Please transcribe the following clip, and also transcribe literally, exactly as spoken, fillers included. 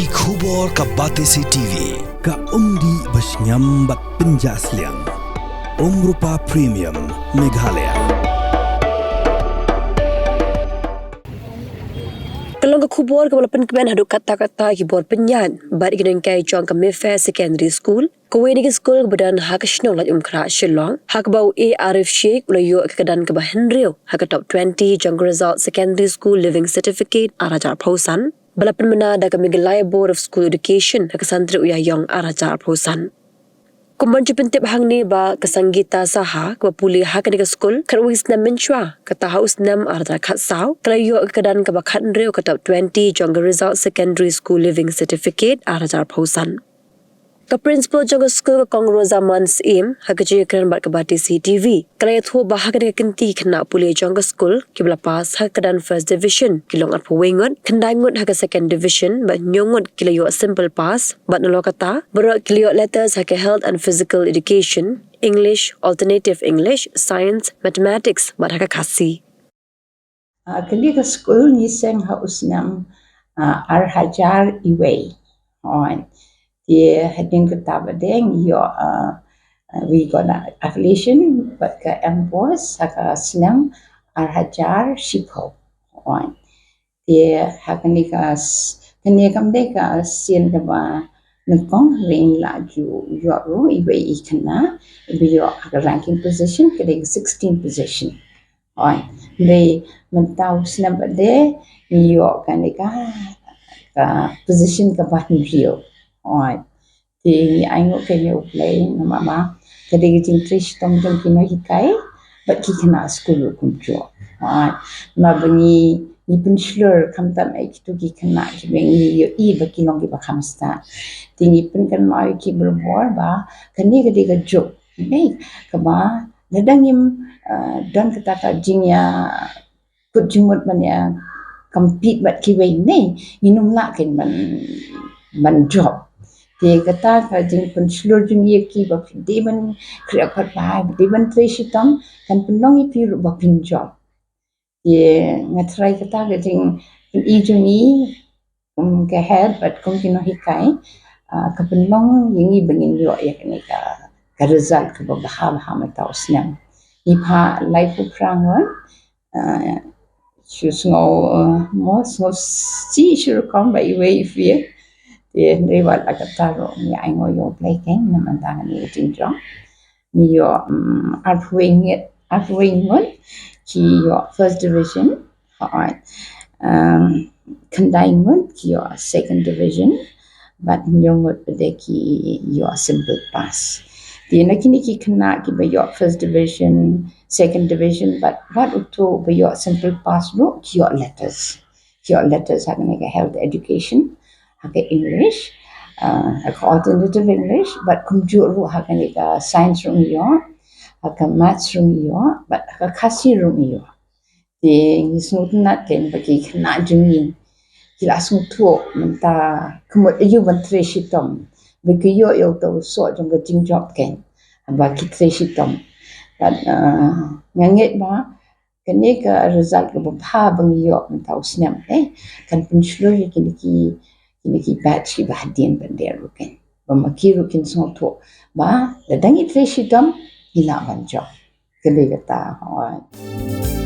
Ki khubor ka Batesi T V, ka umdih ba shngiam bad pynjah sliang. Umrupa Premium, Meghalaya. Ka long ka khubor kaba la pynkmen haduh katta katta ki bor pynïaid bad ki nonghikai jong ka Mayfair Secondary School, kawei na ki skul kaba don ha ka shnong Laitumkhrah, Shillong, ha kaba u A Arif Sheikh u la ïoh ka kyrdan kaba hynriew ha ka top twenty jong ka result Secondary School Leaving Certificate ar hajar arphew san, ba la pynbna da ka Meghalaya Board of School Education ha ka san tarik u Ïaïong ar hajar arphew san. Kumban ju pyntip hangne ba ka Sangeeta Saha, kaba pule ha kane ka skul khatwei snem mynshuwa, kata ha u snem ar hajar khatsaw, ka la ïoh ka kyrdan kaba khathynriew ka top twenty jong ka result Secondary School Leaving Certificate ar hajar arphew san. Ka principal jong ka skul, ka Kong Rosamond Syiem, ha ka jingïakren bad ka Batesi T V, ka la ïathuh ba ha kane ka kynti ki khynnah pule jong ka skul kiba la pass ha ka kyrdan first division ki long arphew wei ngut, khyndai ngut ha ka second division bad hynñiew ngut ki la ïoh simple pass, bad nalor kata baroh ki la ïoh letters ha ka health and physical education, English, alternative English, science, mathematics bad ha ka Khasi. Ah, kane ka skul ngi seng ha u snem, ah, ar hajar iwei. Hooid. Te hadien kata pat de ngi ïoh, ah, ah, we got a affiliation bad ka MPOST ha ka snem ar hajar shiphew. Hooid. Te ha kane ka s-, kane kam dei ka sien kaba nyngkong, hynrei ngi la ju ïoh ruh iwei i khynnah iba ïoh ha ka ranking position, ka dei ka sixteen position. Hooid, hynrei mynta u snem pat de ngi ïoh kane ka, ka position kaba hynriew. Hooid. Te ngi ainguh kein ïa U Blei namar ba ka dei ka jingtrei shitom jong ki nonghikai bad ki khynnah skul ruh kumjuh. Hooid. Namar ba ngi, ngi pynshlur khamtam ïa kito ki khynnah kiba ngi ïohi ba ki long kiba kham stad. Te ngi pynkynmaw ïa ki barabor ba kane ka dei ka juk, ne, kaba lada ngim, eh, don kata ka jingïa kut jingmut ban ïa compete bad kiwei, ne, ngin ym lah kein ban, ban jop. Te kata ka jingpynshlur jong ngi ïa ki ba phi dei ban khreh khot bha, phi dei ban trei shitom, kan pynlong ïa phi ruh ba phin jop. Te nga tharai kata ka jingpyni jong ngi kum ka head bad kum ki nonghikai, ah, ka pynlong ïa ngi ba ngin ïoh ïa kane ka, ka result kaba bha bha mynta u snem. Ngi phah laiphew phra ngut, ah, shu sngew, ah, mo sngew shi shi rukom ba iwei i phi. Te hynrei wat la katta ruh ngi ainguh ïa U Blei kein namar ba ngi ïa jingjop. Ngi ïoh, mm, arphew wei ngut, arphew wei ngut ki ïoh first division. Hooid. Um, khyndai ngut ki ïoh second division. Bad hynñiew ngut pat de ki ïoh simple pass. Te na kine ki khynnah kiba ïoh first division, second division, bad wat uto ba ïoh simple pass ruh ki ïoh letters. Ki ïoh letters ha kane ka health education, ha ka English, ah, ha ka alternative English, bad kumjuh ruh ha kane ka science ruh ngi ïoh, ha ka maths ruh ngi ïoh, bad ha ka Khasi ruh ngi ïoh. Te ngi sngewtynnat kein ba ki khynnah jong ngi ki la sngewthuh mynta ka mut aïu ban trei shitom. Ba ki ïoh ïa uta u soh jong ka jingjop kein ba ki trei shitom. Bad, ah, nga ngeit ba kane ka result kaba bha ba ngi ïoh mynta u snem, eh, kan pynshlur ïa kine ki, kine ki batch kiba hadien pat de ruh kein. Ba ma ki ruh kin sngewthuh ba lada ngi trei shitom ngi lah ban jop. Ka dei kata, hooid.